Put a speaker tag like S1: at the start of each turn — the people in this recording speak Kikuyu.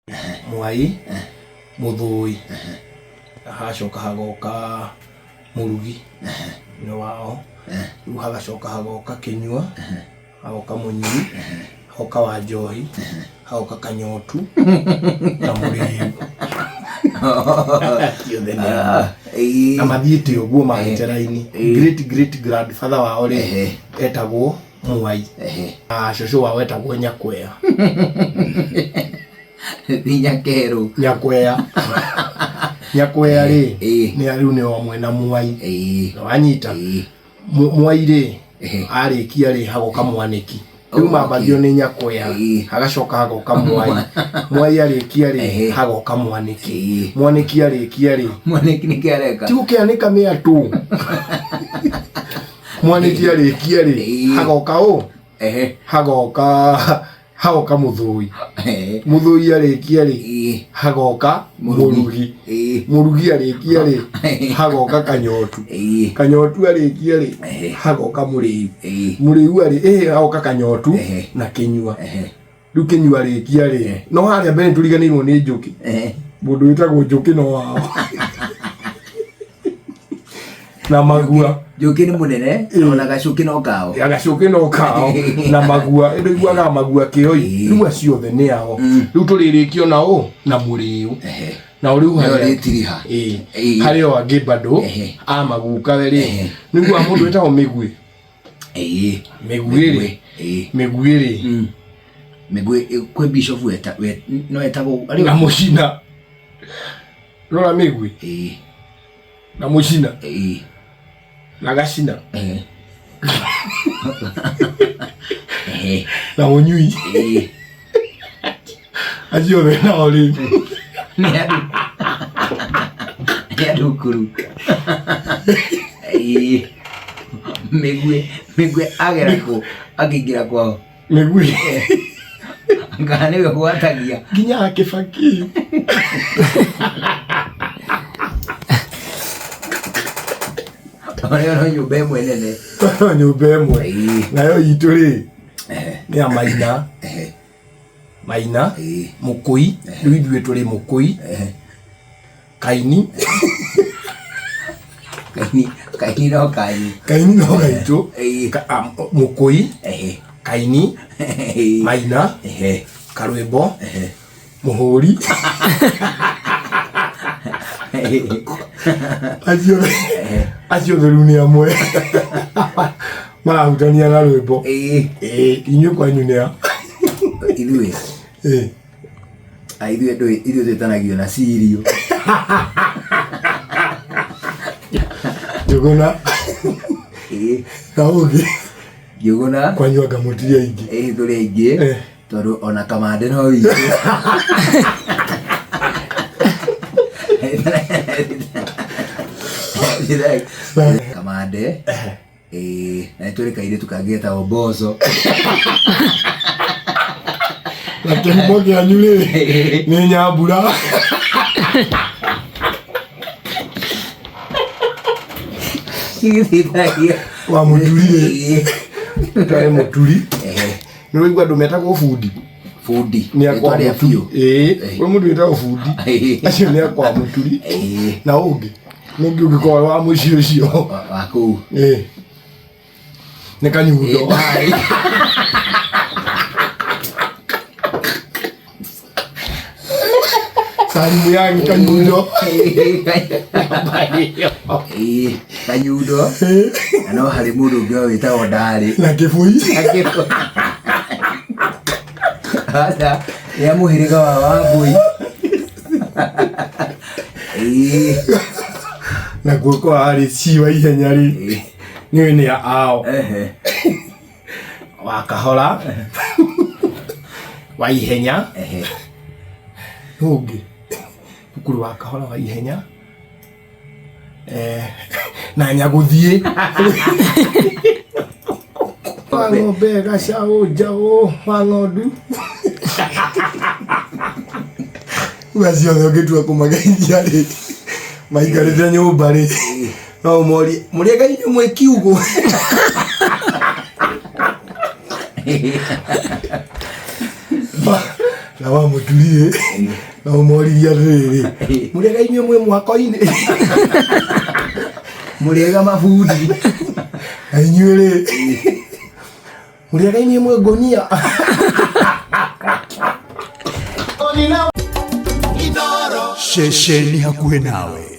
S1: Mwai, Mũthũi, hacoka hagoka Mũrugi nĩ wao, rĩu hagacoka hagoka Kĩnyua, hagoka Mũnyui, hagoka Wanjohi, hagoka Kanyotu na Mũrĩu. Ciothe nĩ amwe. Na mathiĩte ũguo magĩte raini. Great great grandfather wao rĩ etagwo Mwai. Na cũcũ wao etagwo Nyakwea.
S2: Ti Nyakerũ.
S1: Nyakwea. Nyakwea rĩ nĩ rĩu nĩ amwe na Mwai. Wanyita? Mwai rĩ arĩkia rĩ hagoka Mwanĩki. Rĩu mambagio nĩ Nyakwea, hagacoka hagoka Mwai. Mwai arĩkia rĩ hagoka Mwanĩki. Mwanĩki arĩkia rĩ
S2: Mwanĩki nĩkĩ areka?
S1: Ti gũkĩanĩka mĩatũ. Mwanĩki arĩkia rĩ hagoka ũ? Hagoka hagoka Mũthũi. Mũthũi arĩkia rĩ hagoka Mũrugi. Mũrugi arĩkia rĩ hagoka Kanyotu. Kanyotu arĩkia rĩ hagoka Mũrĩu. Mũrĩu arĩ ĩhĩ hagoka Kanyotu na Kĩnyua. Rĩu Kĩnyua arĩkia rĩ no harĩa mbere nĩtũriganĩirwo nĩ Njũkĩ. Mũndũ wĩtagwo Njũkĩ no wao. Na Magua.
S2: Njũkĩ nĩ mũnene ona gacũkĩ no kao.
S1: Ya gacũkĩ no kao na Magua. Ĩndũ iguaga Magua kĩoi. Rĩu acio othe nĩ ao. Rĩu tũrĩrĩkio na ũ na Mũrĩu. Na rĩu
S2: harĩa rĩtiriha.
S1: Harĩ o angĩ bado a magukawe rĩ. Nĩguo mũndũ wĩtagwo Mĩguĩ. Mĩguĩ rĩ. Mĩguĩ rĩ.
S2: Mĩguĩ kwĩ bishop weta no etagwo
S1: na Mũcina. Rora Mĩguĩ. Na Mũcina. Na Gacina. Na Mũnyui. Acio othe nao rĩ.
S2: Nĩ andũ Mĩguĩ Mĩguĩ agera kũ akĩingĩra kwao.
S1: Mĩguĩ.
S2: Kana nĩwe gwatagia.
S1: Nginya Kĩbaki.
S2: Ũrĩa no nyũmba ĩmwe nene.
S1: No nyũmba ĩmwe. Nayo itũ rĩ nĩ ya Maina. Maina, Mũkũi, rĩu ithuĩ tũrĩ Mũkũi. Kaini.
S2: Kaini, kaini no kanyu.
S1: Kaini no gaitũ. Mũkũi, Kaini, Maina, Karwĩmbo, Mũhũri. Acio acio othe rĩu nĩ amwe marahutania na rwĩmbo. Inyuĩ kwanyu nĩ a?
S2: Ithuĩ. Ithuĩ ndũĩ ithuĩ twĩtanagio na cirio.
S1: Njũgũna. Na ũngĩ.
S2: Njũgũna.
S1: Kwanyu anga mũtirĩ aingĩ.
S2: Ĩĩ tũrĩ aingĩ. Tondũ ona kamande no witũ. Kamande. Ĩĩ, na nĩtũrĩ kairĩtu kangĩ getagwo Mboco.
S1: Na kĩhumo kĩanyu rĩ nĩ Nyambura.
S2: Gĩgĩteithagia.
S1: Wa Mũturi rĩ. Twarĩ Mũturi. Nĩ ũraigua andũ metagwo bundi?
S2: Bundi.
S1: Nĩ akwa
S2: Rĩtwa rĩa
S1: Mũturi.
S2: biũ.
S1: Ĩĩ, kwĩ mũndũ wĩtagwo bundi. Acio nĩ akwa Mũturi. Na ũngĩ? Nũngĩ ũngĩkorwo wa mũciĩ ũcio.
S2: Wa kũu.
S1: Ĩĩ. Nĩ kanyundo.
S2: Ĩĩ,
S1: Salimu yangi kanyundo.
S2: Ĩĩ, kanyundo. Na no harĩ mũndũ ũngĩ wĩtagwo Ndarĩ.
S1: Na kĩbui.
S2: Aca, nĩ a mũhĩrĩga wa Wambui. Ĩĩ.
S1: Nakuo kwa harĩ ciwa ihenya rĩ. Nĩũĩ nĩ a ao. Wa kahora. Wa ihenya. Nũ ũngĩ? Cukuru wa kahora wa ihenya. Na nyagũthiĩ. Wa ng'ombe, gacaũ, njaũ, wa ng'ondu. Rĩu acio othe ũngĩtua kũmageithia rĩ, maikarĩte nyũmba rĩ, no ũmorie, mũrĩega inyuĩ mwĩ kiugũ? Na wa mũturi na ũmoririe atĩrĩrĩ, mũrĩega inyuĩ mwĩ mwako-inĩ?
S2: Mũrĩega mabundi.
S1: Na inyuĩ rĩ, mũrĩega inyuĩ mwĩ ngũnia?
S3: Ceceni hakuhĩ nawe.